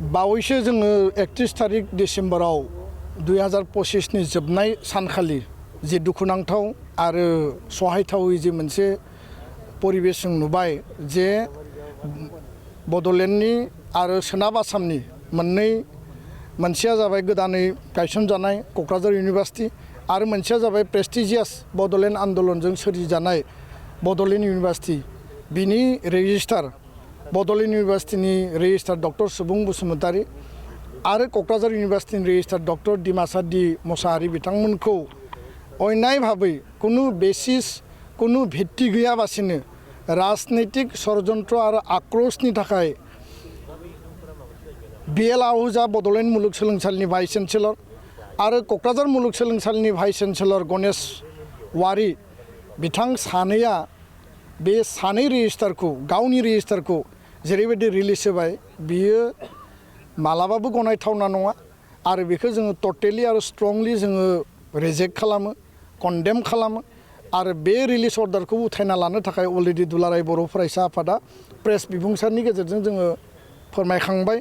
बावैसो जोङो 31 तारिख डिसेम्बराव 2025 नि जोबनाय सानखालि जे दुखुनांथाव आरो सहायथावै जे मोनसे परिबेस जों नुबाय जे बड'लेण्डनि आरो सोनाब आसामनि मोनसेया जाबाय गोदानै गायसनजानाय क'क्राझार इउनिभार्सिटि आरो मोनसेया जाबाय प्रेस्टिजियास बड'लेण्ड आन्दलनजों सोरजिजानाय बड'लेण्ड इउनिभार्सिटि बिनि रेजिस्ट्रार बड'लेण्ड इउनिभार्सिटिनि रेजिस्ट्रार डक्टर सुबुं बसुमतारी आरो क'क्राझार इउनिभार्सिटिनि registrar doctor Dimasa D Mosahary बिथांमोनखौ अन्याय भाबै कुनु बेसिस कुनु भित्ति गैयाबासिनो राजनैतिक षड़यंत्र आरो आक्रोशनि थाखाय BL आहूजा बड'लेण्ड मुलुगसोलोंसालिनि भाइस चेन्सेलर आरो क'क्राझार मुलुगसोलोंसालिनि भाइस चेन्सेलर गणेश वारी बिथां सानैया बे सानै रेजिस्टारखौ गावनि रेजिस्टारखौ जेरैबायदि रिलिज होबाय बियो मालाबाबो गनायथावना नङा आरो बेखौ जोङो टटेलि आरो स्ट्रंलि जोङो रिजेक्ट खालामो कन्डेम खालामो आरो बे रिलिज अर्डारखौ उथायना लानो थाखाय अलरेडि दुलाराय बर' फरायसा आफादा प्रेस बिबुंसारनि गेजेरजों जोङो फोरमायखांबाय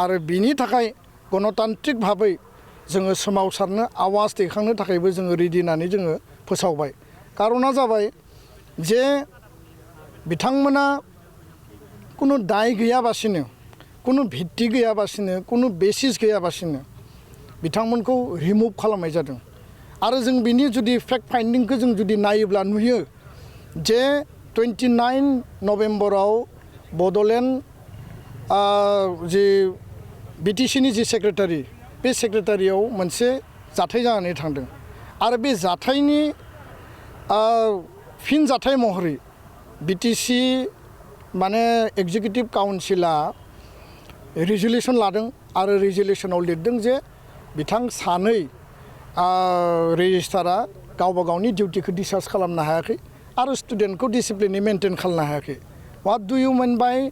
आरो बिनि थाखाय गणतान्त्रिक भाबै जोङो सोमावसारनो आवाज दैखांनो थाखायबो जोङो रेडि होननानै जोङो फोसावबाय कारना जाबाय जे बिथांमोना कुनु दाय गैयाबासिनो कुनु भित्ति गैयाबासिनो कुनु बेसिस गैयाबासिनो बिथांमोनखौ रिमुभ खालामनाय जादों आरो जों बिनि जुदि फेक्ट फाइन्डिंखौ जों जुदि नायोब्ला नुयो जे 29 नभेम्बराव बड'लेण्ड जे BTCनि जि सेक्रेटारि बे सेक्रेटारियाव मोनसे जाथाय जानानै थांदों आरो बे जाथायनि फिन जाथाय महरै BTC माने एग्जिकिउटिभ काउन्सिला रिजुलेसन लादों आरो रिजुलेसनाव लिरदों जे बिथां सानै रेजिस्टारा गावबा गावनि डिउटिखौ डिस्चार्ज खालामनो हायाखै आरो स्टुडेन्टखौ डिसिप्लिनै मेनटेन खालामनो हायाखै व्हाट डु यु मिन बाय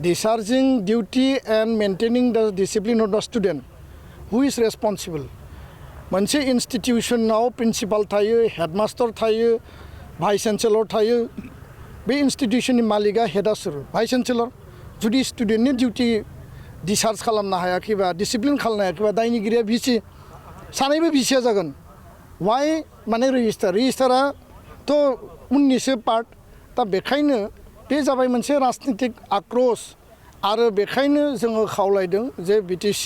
डिस्चार्जिं डिउटि एन्ड मेनटेनिं द डिसिप्लिन अफ द स्टुडेन्ट हु इज रेसपन्सिबल मोनसे इन्स्टिटिउसनाव प्रिन्सिपाल थायो हेडमास्टार थायो भाइस चेन्सेलर थायो बे इन्स्टिटिउसननि मालिकआ हेडआ सोर भाइस चेन्सेलर जुदि स्टुडेन्टनि डिउटि डिस्चार्ज खालामनो हायाखैबा डिसिप्लिन खालामनो हायाखैबा दायनिगिरिया भिसि सानैबो भिसिया जागोन वाइ माने रेजिस्टाराथ' उननिसो पार्ट दा बेखायनो बे जाबाय मोनसे राजनितिक आक्रोश आरो बेखायनो जोङो खावलायदों जे BTC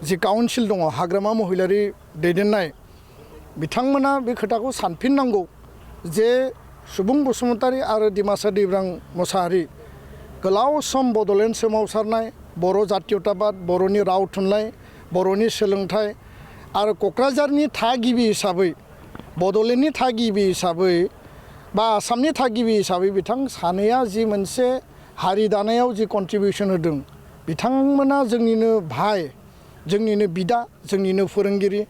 जि काउन्सिल दङ हाग्रामा महिलारि दैदेननाय बिथांमोना बे खोथाखौ सानफिननांगौ जे सुबुं बसुमतारी आरो डिमासा दैब्रां मोसाहारि गोलाव सम बड'लेण्ड सोमावसारनाय बर' जातीयताबाद बर'नि राव थुनलाइ बर'नि सोलोंथाइ आरो क'क्राझारनि थागिबि हिसाबै बड'लेण्डनि थागिबि हिसाबै बा आसामनि थागिबि हिसाबै बिथां सानैया जि मोनसे हारि दानायाव जि कन्ट्रिबिउसन होदों बिथांमोना जोंनिनो भाइ जोंनिनो बिदा जोंनिनो फोरोंगिरि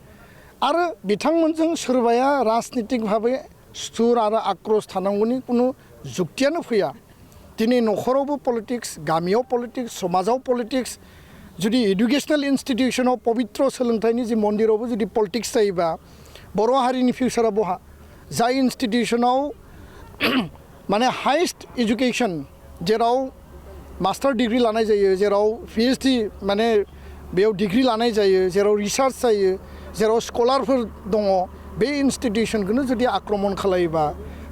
आरो बिथांमोनजों सोरबाया राजनितिक भाबै सुथुर आरो आक्रोश थानांगौनि कुनु जुक्तियानो फैया दिनै न'खरावबो पलिटिक्स गामियाव पलिटिक्स समाजाव पलिटिक्स जुदि इडुकेसनेल इन्स्टिटिउसनाव पवित्र सोलोंथाइनि जि मन्दिरावबो जुदि पलिटिक्स जायोबा बर' हारिनि फिउचारा बहा जाय इन्स्टिटिउसनाव माने हाइस्ट एजुकेसन जेराव मास्टार डिग्री लानाय जायो जेराव PhD माने बेयाव डिग्री लानाय जायो जेराव रिसार्च जायो जेराव स्कलारफोर दङ बे इन्स्टिटिउसनखौनो जुदि आक्रमण खालायोबा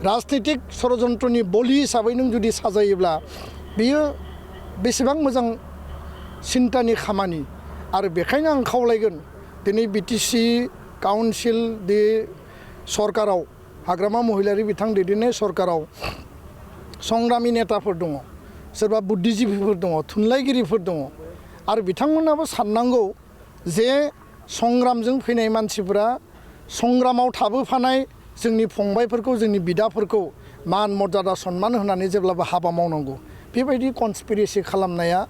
राजनितिक षड़यंत्रनि बलि हिसाबै नों जुदि साजायोब्ला बेयो बेसेबां मोजां सिन्तानि खामानि आरो बेखायनो आं खावलायगोन दिनै BTC काउन्सिल दि सरकाराव हाग्रामा महिलारि बिथां दैदेननाय सरकाराव संग्रामि नेताफोर दङ सोरबा बुद्धिजीबिफोर दङ थुनलाइगिरिफोर दङ आरो बिथांमोनाबो साननांगौ जे संग्रामजों फैनाय मानसिफोरा संग्रामाव थाबोफानाय जोंनि फंबायफोरखौ जोंनि बिदाफोरखौ मान मर्यादा सन्मान होनानै जेब्लाबो हाबा मावनांगौ बेबायदि कनस्पिरेसि खालामनाया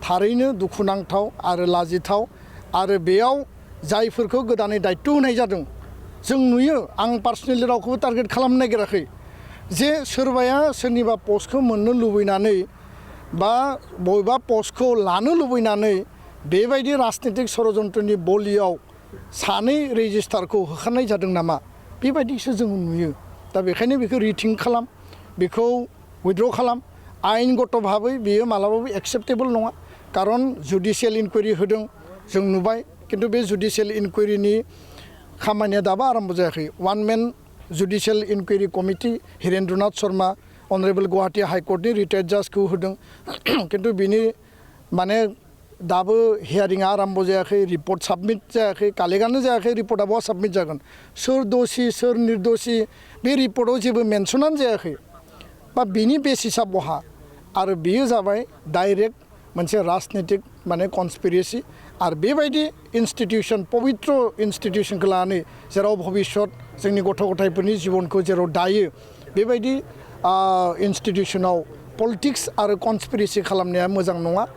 थारैनो दुखुनांथाव आरो लाजिथाव आरो बेयाव जायफोरखौ गोदानै दायित्व होनाय जादों जों नुयो आं पार्सनेलि रावखौबो टार्गेट खालामनो नागिराखै जे सोरबाया सोरनिबा पस्टखौ मोननो लुबैनानै बा बबेबा पस्टखौ लानो लुबैनानै बेबायदि राजनितिक षड़यंत्रनि बलियाव सानै रेजिस्टारखौ होखारनाय जादों नामा बेबायदिसो जों नुयो दा बेखायनो बेखौ रिथिंक खालाम बेखौ उइथड्र खालाम आयेनगत भाबै बेयो मालाबाबो एक्सेप्टेबल नङा खारन जुडिशियेल इनकुवेरि होदों जों नुबाय खिन्थु बे जुडिशियेल इनकुवेरिनि खामानिया दाबो आरम्भ जायाखै one man judicial inquiry committee Hirendranath Sharma honourable Guwahati हाइकर्टनि रिटायार्ड जाजखौ होदों खिन्थु बिनि माने दाबो हियारिंआ आरम्भ जायाखै रिपर्ट साबमिट जायाखै कालेक्टआनो जायाखै रिपर्टआ बहा साबमिट जागोन सोर दोषी सोर निर्दोषी बे रिपर्टआव जेबो मेनसनानो जायाखै बा बिनि बेसिसआ बहा आरो बेयो जाबाय डाइरेक्ट मोनसे राजनितिक माने कनस्पिरेसि आरो बेबायदि इनस्टिटिउसन पवित्र इनस्टिटिउसनखौ लानानै जेराव भबिष्यत जोंनि गथ' गथायफोरनि जिबनखौ जेराव दायो बेबायदि इनस्टिटिउसनाव पलिटिक्स आरो कनस्पिरेसि खालामनाया मोजां नङा